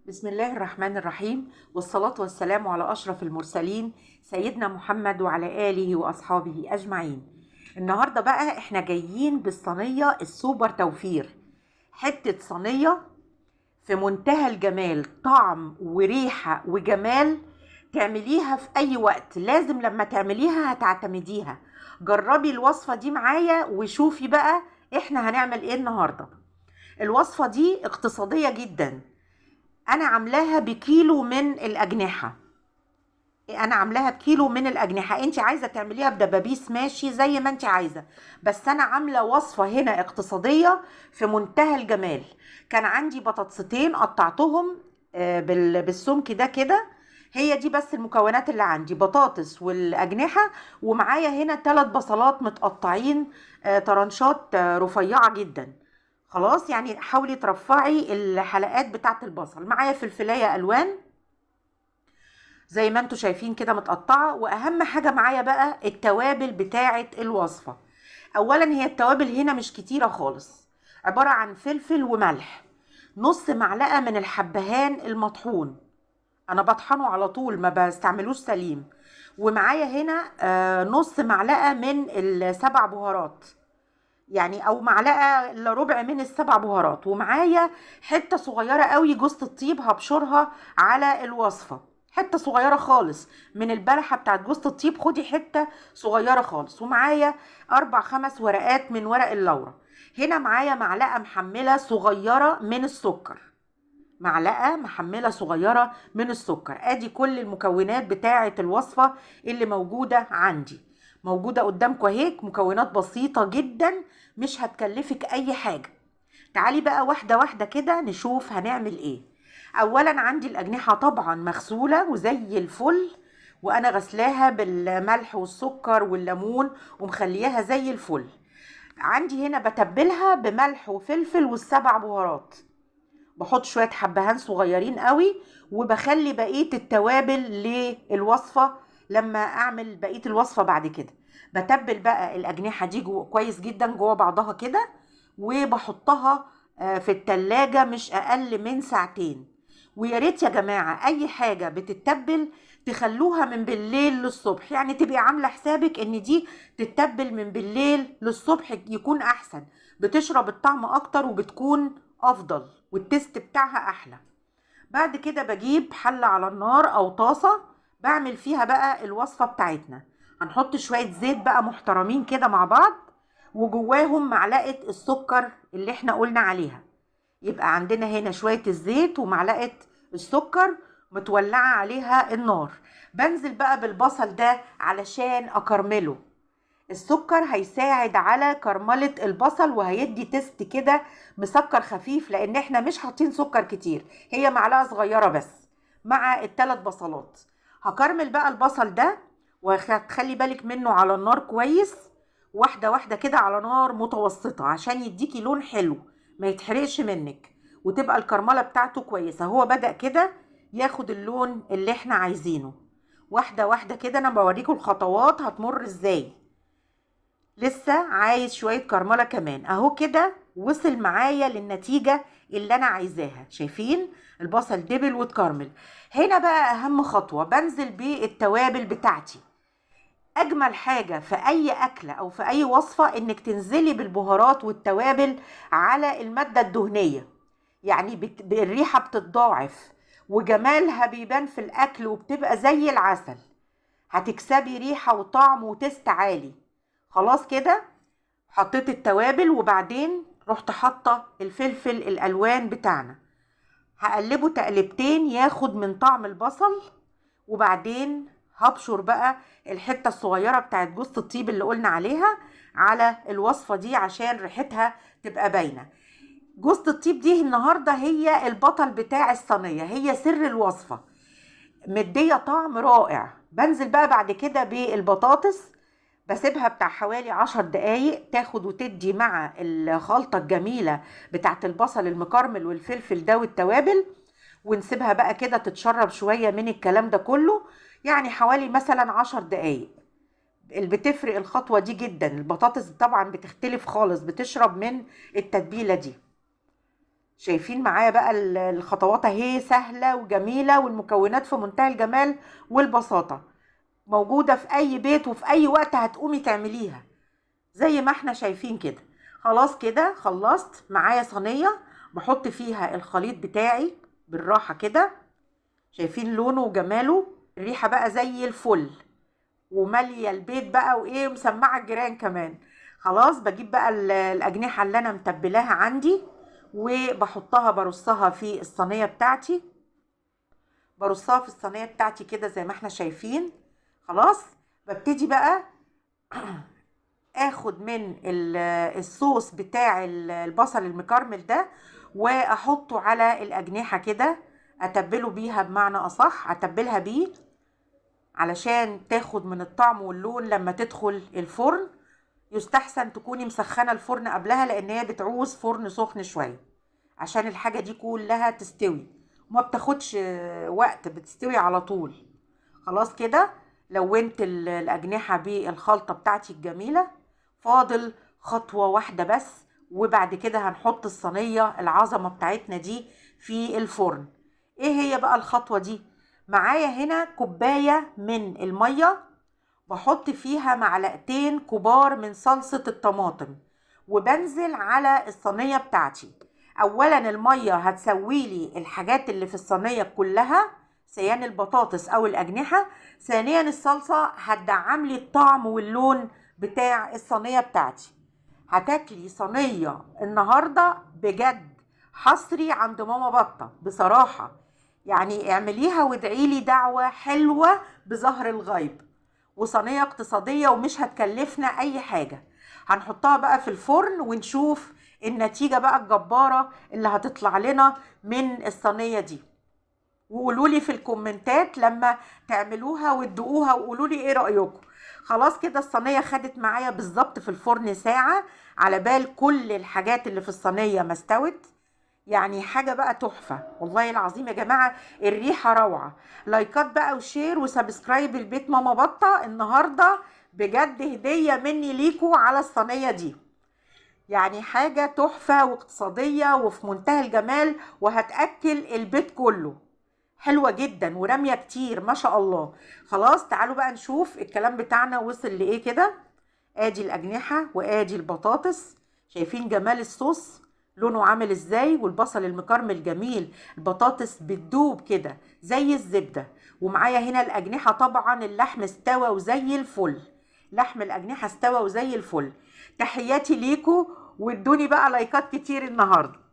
بسم الله الرحمن الرحيم، والصلاة والسلام على أشرف المرسلين سيدنا محمد وعلى آله وأصحابه أجمعين. النهاردة بقى احنا جايين بالصينية السوبر توفير، حتة صينية في منتهى الجمال، طعم وريحة وجمال، تعمليها في أي وقت، لازم لما تعمليها هتعتمديها. جربي الوصفة دي معايا وشوفي بقى احنا هنعمل ايه النهاردة. الوصفة دي اقتصادية جدا، انا عاملاها بكيلو من الاجنحة، انا عاملاها بكيلو من الاجنحة. انت عايزه تعمليها بدبابيس ماشي زي ما انت عايزه، بس انا عامله وصفه هنا اقتصادية في منتهى الجمال. كان عندي بطاطستين قطعتهم بالسمك ده كده، هي دي بس المكونات اللي عندي، بطاطس والاجنحه، ومعايا هنا 3 بصلات متقطعين طرنشات رفيعة جدا. خلاص يعني حاولي ترفعي الحلقات بتاعت البصل. معايا فلفلايه الوان زي ما انتم شايفين كده متقطعه. واهم حاجة معايا بقى التوابل بتاعه الوصفة. اولا هي التوابل هنا مش كتيرة خالص، عبارة عن فلفل وملح، نص معلقه من الحبهان المطحون، انا بطحنه على طول ما بستعملوش سليم. ومعايا هنا نص معلقه من ال7 بهارات، يعني او معلقه الا ربع من ال7 بهارات. ومعايا حتة صغيرة قوي جوزة الطيب هبشرها على الوصفة، حتة صغيرة خالص من البلحه بتاعت جوزة الطيب، خدي حتة صغيرة خالص. ومعايا 4-5 ورقات من ورق اللورة. هنا معايا معلقه محمله صغيرة من السكر، معلقه محمله صغيرة من السكر. ادي كل المكونات بتاعه الوصفة اللي موجودة عندي، موجودة قدامكم اهيك، مكونات بسيطة جدا مش هتكلفك اي حاجة. تعالي بقى واحدة واحدة كده نشوف هنعمل ايه. اولا عندي الاجنحة طبعا مغسوله وزي الفل، وانا غسلاها بالملح والسكر والليمون ومخلياها زي الفل. عندي هنا بتبلها بملح وفلفل وال7 بهارات، بحط شوية حبهان صغيرين قوي، وبخلي بقية التوابل للوصفه لما اعمل بقية الوصفة بعد كده. بتبل بقى الاجنحة دي كويس جدا جوه بعضها كده، وبحطها في التلاجة مش اقل من ساعتين. ويا ريت يا جماعة اي حاجة بتتبل تخلوها من بالليل للصبح، يعني تبقي عامله حسابك ان دي تتبل من بالليل للصبح يكون احسن، بتشرب الطعم اكتر وبتكون افضل والتست بتاعها احلى. بعد كده بجيب حله على النار او طاسه بعمل فيها بقى الوصفة بتاعتنا. هنحط شوية زيت بقى محترمين كده مع بعض، وجواهم معلقه السكر اللي احنا قلنا عليها. يبقى عندنا هنا شوية الزيت ومعلقة السكر متولعه عليها النار. بنزل بقى بالبصل ده علشان اكرمله. السكر هيساعد على كرمله البصل وهيدي تست كده مسكر خفيف، لان احنا مش حاطين سكر كتير، هي معلقه صغيرة بس مع ال3 بصلات. هكرمل بقى البصل ده، وهتخلي بالك منه على النار كويس، واحدة واحدة كده على نار متوسطه عشان يديكي لون حلو ما يتحرقش منك، وتبقى الكرمله بتاعته كويسة. هو بدأ كده ياخد اللون اللي احنا عايزينه. واحدة واحدة كده انا بوريكم الخطوات هتمر ازاي. لسه عايز شوية كرمله كمان اهو، كده وصل معايا للنتيجة اللي انا عايزاها. شايفين البصل دبل واتكرمل. هنا بقى اهم خطوة، بنزل بالتوابل بتاعتي. اجمل حاجة في اي اكله او في اي وصفه انك تنزلي بالبهارات والتوابل على المادة الدهنية، يعني الريحة بتتضاعف وجمالها بيبان في الاكل وبتبقى زي العسل، هتكسبي ريحه وطعم وتست عالي. خلاص كده حطيت التوابل، وبعدين رحت حاطه الفلفل الالوان بتاعنا، هقلبه تقلبتين ياخد من طعم البصل. وبعدين هبشر بقى الحتة الصغيرة بتاعت جوزة الطيب اللي قلنا عليها على الوصفة دي عشان ريحتها تبقى باينة. جوزة الطيب دي النهارده هي البطل بتاع الصينية، هي سر الوصفة، مديه طعم رائع. بنزل بقى بعد كده بالبطاطس، بسيبها بتاع حوالي 10 دقايق تاخد وتدي مع الخلطة الجميلة بتاعت البصل المكرمل والفلفل ده والتوابل، ونسيبها بقى كده تتشرب شوية من الكلام ده كله، يعني حوالي مثلا 10 دقايق. اللي بتفرق الخطوة دي جدا، البطاطس طبعا بتختلف خالص، بتشرب من التتبيلة دي. شايفين معايا بقى الخطوات اهي سهلة وجميلة، والمكونات في منتهى الجمال والبساطة، موجودة في اي بيت وفي اي وقت هتقومي تعمليها زي ما احنا شايفين كده. خلاص كده خلصت. معايا صينية بحط فيها الخليط بتاعي بالراحة كده، شايفين لونه وجماله، الريحة بقى زي الفل ومالية البيت بقى وايه، مسمعة الجيران كمان. خلاص بجيب بقى الأجنحة اللي انا متبلاها عندي وبحطها، برصها في الصينية بتاعتي، برصها في الصينية بتاعتي كده زي ما احنا شايفين. خلاص ببتدي بقى اخد من الصوص بتاع البصل المكرمل ده واحطه على الأجنحة كده، اتبله بيها، بمعنى اصح اتبلها بيه علشان تاخد من الطعم واللون لما تدخل الفرن. يستحسن تكوني مسخنة الفرن قبلها لان هي بتعوز فرن سخن شوية عشان الحاجة دي كلها تستوي، وما بتاخدش وقت، بتستوي على طول. خلاص كده لونت الأجنحة بالخلطة بتاعتي الجميلة. فاضل خطوة واحدة بس وبعد كده هنحط الصينية العظمة بتاعتنا دي في الفرن. ايه هي بقى الخطوة دي؟ معايا هنا كوباية من المية بحط فيها معلقتين كبار من صلصة الطماطم وبنزل على الصينية بتاعتي. اولا المية هتسويلي الحاجات اللي في الصينية كلها، سيان البطاطس او الاجنحة. ثانيا الصلصة هتدعم لي الطعم واللون بتاع الصينية بتاعتي. هتاكلي صينية النهاردة بجد حصري عند ماما بطة بصراحة، يعني اعمليها وادعيلي دعوة حلوة بظهر الغيب. وصينية اقتصادية ومش هتكلفنا اي حاجة. هنحطها بقى في الفرن ونشوف النتيجة بقى الجبارة اللي هتطلع لنا من الصينية دي. وقولوا لي في الكومنتات لما تعملوها وتدوقوها وقولوا لي ايه رأيكم. خلاص كده الصينية خدت معايا بالظبط في الفرن ساعة على بال كل الحاجات اللي في الصينية ما استوت، يعني حاجة بقى تحفة والله العظيم يا جماعة، الريحة روعة. لايكات بقى و share و subscribe البيت ماما بطة. النهاردة بجد هدية مني ليكو على الصينية دي، يعني حاجة تحفة واقتصادية وفي منتهى الجمال وهتأكل البيت كله. حلوة جدا ورامية كتير ما شاء الله. خلاص تعالوا بقى نشوف الكلام بتاعنا وصل لإيه كده. ادي الأجنحة وادي البطاطس، شايفين جمال الصوص لونه عامل ازاي، والبصل المكرمل جميل، البطاطس بتدوب كده زي الزبدة. ومعايا هنا الأجنحة، طبعا اللحم استوى وزي الفل، لحم الأجنحة استوى وزي الفل. تحياتي ليكو وادوني بقى لايكات كتير النهاردة.